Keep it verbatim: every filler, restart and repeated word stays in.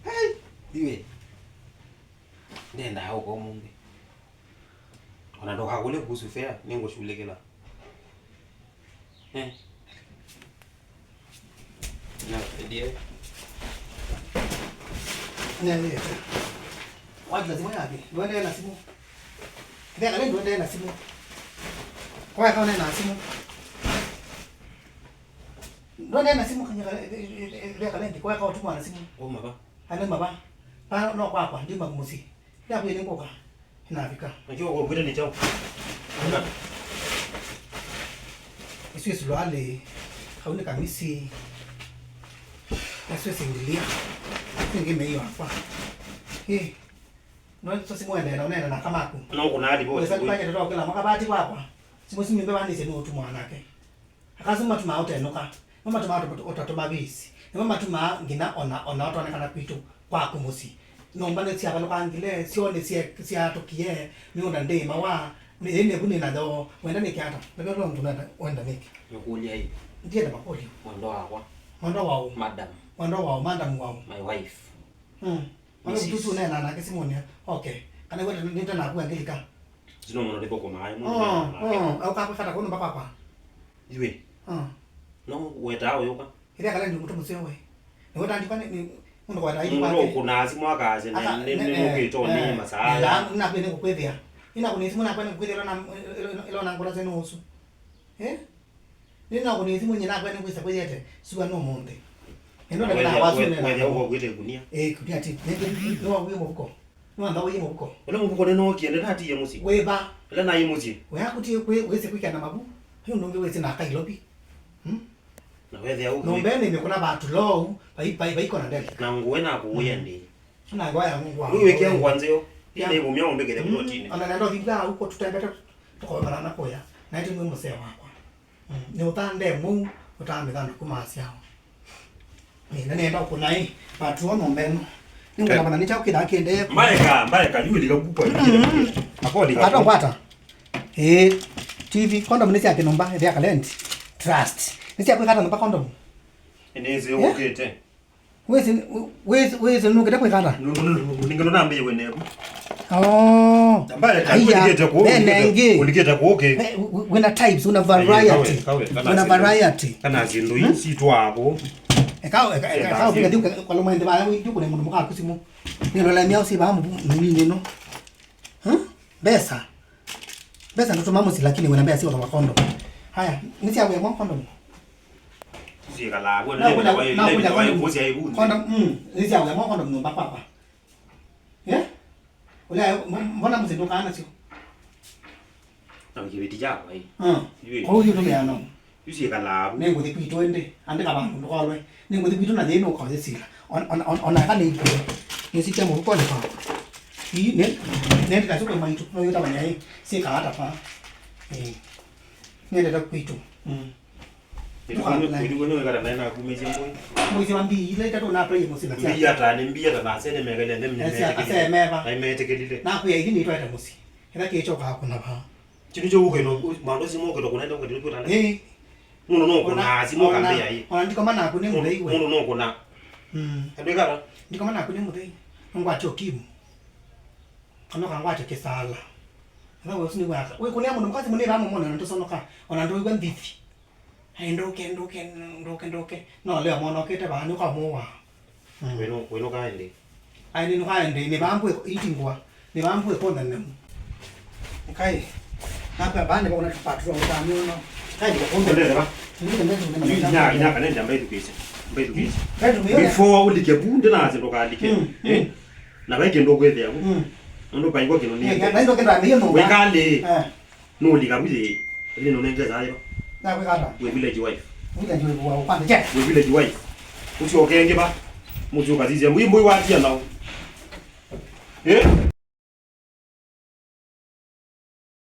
Hey, iwe. Ndendaa ũka ũmũnthĩ. Ona ndũkakũlye kuhusu fare, nĩngũshughulikĩla. Eh. Na, ndiye. Nĩaĩte. Wajua simu yake. Ndũendee na simu. Kĩtheka leo ndũendee na simu. Kwa kama na simu. Ndũendee na simu kanya kale, kale ndi kwa kama tuma na simu. Uma ba. Ane maba. Pa no kwa kwa ndima kumusi. Ya kwa ni ngoka. Navika. Najua kwa kwita ni chao. Isu isu lwale, kau nĩ kamisi, na isu isu ndilia. Isu ingĩ mei wakwa. Eh, no isu simu endee na ũneena na kamaku. No kuna divorce. Wesa kufanya ndoto kila makabati kwakwa. Simu simu mbe wani senu utu mwanake. Akasu matumaa ũtenũka. Nĩmo matumaa ũtatũma visi. Nĩmo matumaa nginya ona, ona ũtonekana kwitũ kwaku mũsyĩ. Nyũmba nĩsyavalũkangile, syoo nĩsye-, syatũkie, mĩũnda ndĩĩmawa, nĩ-, ĩĩ nĩvu nĩ nayo, wenda nĩke ata? Ndavya ũla ũndũ nenda, wenda nĩke. Nĩkũlya ĩ? Ndienda makũlyo. Mwendwa wakwa. Mwendwa waũ? Madam. Mwendwa waũ? Madam waũ? My wife. Mm. Ona Missus. Mtutu nena nake simũnĩ. Okay. Kana wenda nĩte naku angĩlika. Sino mũno ndĩthũkũmaa ĩ mũndũ. Oh, nena nake. Oh, au kakwe kata kũnũmba kwakwa. Iwe. Ah. No wetaa ũyũka. Ĩthĩa kala ndi mũtu mũseo we. Nĩ wetandĩkwa nĩ, nĩ mũndũ kweta ithi kwake. Mũndũ ũkũnaa simũ akasya nĩ, nĩ, nĩ, nĩ nũkĩtwo nĩ masaa. Ĩla nakwĩne kũkwĩthĩa. Ĩna kũnĩ simũ nakwĩne kũkwĩthĩa ĩla na, ĩla, ĩla na ngũta sene ũsu. Eh? Nĩ na kũnĩ simũ nyina nakwĩne kwĩsa kwĩyete. Sua no mũnthĩ. Ĩndo na kwĩthĩa, na wasu kwĩthĩa nena. Ũkwĩte kunia. Eh, kunia ti. Nĩ, nĩ, nĩ, nĩ wa wĩ mũvuko. Nĩwamba ũiye mũvuko. Ũla mũvuko nĩnookie, ndĩnatiie mũsyĩ. Wĩva? Ũla naĩ mũsyĩ. Wĩakutie kwĩ-, wĩsĩ kwĩkĩa na mavu. Yu nũngĩ wĩsĩ na Kailovi. Hmm? Na wethĩa ũkĩ-, nyũmbenĩ mĩkũna vatu lou, vai-, vai-, vaiko na ndeli. Na ngũĩ nakũũĩa ndĩ. Na ngwa ya ngwa. Rĩu wĩkĩa ngwa nzeo. Ya. Ĩndĩ ĩvumya ũmbĩkĩte, mm, plotinĩ. Ona nenda ũthingwa ũko tũtembete tũkomana na kũya. Na ĩtĩ nĩ mũsee wakwa. Mm, nĩ ũtandee mũu, ũtamĩthanduku masyawa. Ĩ, na nenda ũkũna ĩ, vatuo nyũmba ĩno. Nĩngũtavana nĩ kyaũ kĩthaa kĩendee. Mbaeka, mbaeka, yu lika kukwa, mm, akoli. Ata kwata. Ĩ, T V, condom nĩ sya kĩnũmba, ĩthĩa kalenti. Trust. Nĩ sya kwĩkata nyũmba condom. Nĩsĩ, eh? Ũkĩte. Wĩsĩ, wĩsĩ, wĩsĩ nũkĩte kwĩkata? Ningĩ nũnambĩĩwe neku. Oh. Aya, ũlikĩte kũũ, ũlikĩte, ũlikĩte kũũ kĩ? Wĩna types, una variety. Kawe, kawe, kana syĩndũ ii sitwaa kũũ. Eka, eka, eka, eka, ũpika thiũ, kwa lomwe ndi baya, wĩ, kũne mũndũ mũkaku simũ. Nĩ lola miao si ba mu, nini no. Huh? Mbesa. Mbesa ndũtũma mũsyĩ, lakini wĩna mbesa sya ũthoma condom. Haya, nĩ sya wĩa mwa condom. Sikalaa, wona, nakũlya, nakũlya condom. Condom, mm, nĩ sya wĩa mwa condom nyũmba kwakwa. Eh? Ũlya, mb-, mbona mũsyĩ ndũkaa nasyo? Na kĩveti kyakwa, ĩ. Ah. Yu. Kwa hiyo ndio yana. Yu syĩkalaa vu. Nĩngũthi kwitũ ĩndĩ, andĩka vandũ ndũkolwe. Nĩngũthi kwitũ na thĩna ũkaoye sila. On, on, on, ona aka nĩ ikuo. Nĩsikia mũvukonĩ kwakwa. Ii, nĩ, nĩ ndĩka suko maitũ, no yũta manya ĩ, syĩkaa ata pa. Ĩ. Nĩendete kwitũ. Mm. Ĩtuko nĩ, ĩtuko nĩ wekata naĩ nakumĩsya mbũi. Mwezi wa mbili, ila itatu na play mũsila. Mbia ta, nĩ mbia ta na sene mekele, nĩ mekele. Ese, ase meva. Na imetekelile. Na kuya hivi nitwete mũsyĩ. Ĩla kĩchoka hakuna pa. Kĩndũ kyo ũkĩno, maũndũ asu mokĩte kũnenda ũkĩte kwĩtana. Ĩĩ. Mũndũ no kũna simũ kambĩa ĩ. Ona ndikoma naku nĩ mũthei we. Mũndũ no kũna. Mm. Andũ ĩkara. Ndikoma naku nĩ mũthei. Ngwatyo kimu. Kana kangwatyo kĩsala. Ĩla we ũsu nĩ waka. We kũnĩa mũndũ mũka simũ nĩ vamwe mwana na ndũsonoka. Ona ndũigua ndithi. Ai, ndũke, ndũke, ndũke, ndũke. No leo mwana ũkĩte vaa, nĩ ũkamũũa. Mm. Wĩnũ-, wĩnũkaa ĩndĩ? Ai, nĩnũkaa ĩndĩ, nĩ vaa mbũĩ itingwa, nĩ vaa mbũĩ kũntha nemu. Kai, nakwa vaa nĩ vaa ũna tũpatu twa mũtamio no. Kai, ndĩkakũntha. Ndĩkakũntha. Yu inya, inya kanenja mbaithukĩsye. Mbaithukĩsye. Kai, tũmĩone. Before ũlike vu, ndĩnasĩ ndũkalike. Mm, mm. Eh? Na vai kĩndũ ũkwĩthĩa vu. Mm. Nũndũ vaigwa kĩndũ nĩ. Eh, na ndo kĩndũ amĩyo no. Wĩkalĩ. Eh. Nũlika vu yĩ, ĩndĩ nũnengesa yĩva? Nakwĩka ata? Wĩ village wife. Village wife wa ũkwanda, je? Wĩ village wife. Ũsyoke ĩngĩ va? Mũsyĩ ũkasisya. Mbũi, mbũi watia nao. Eh?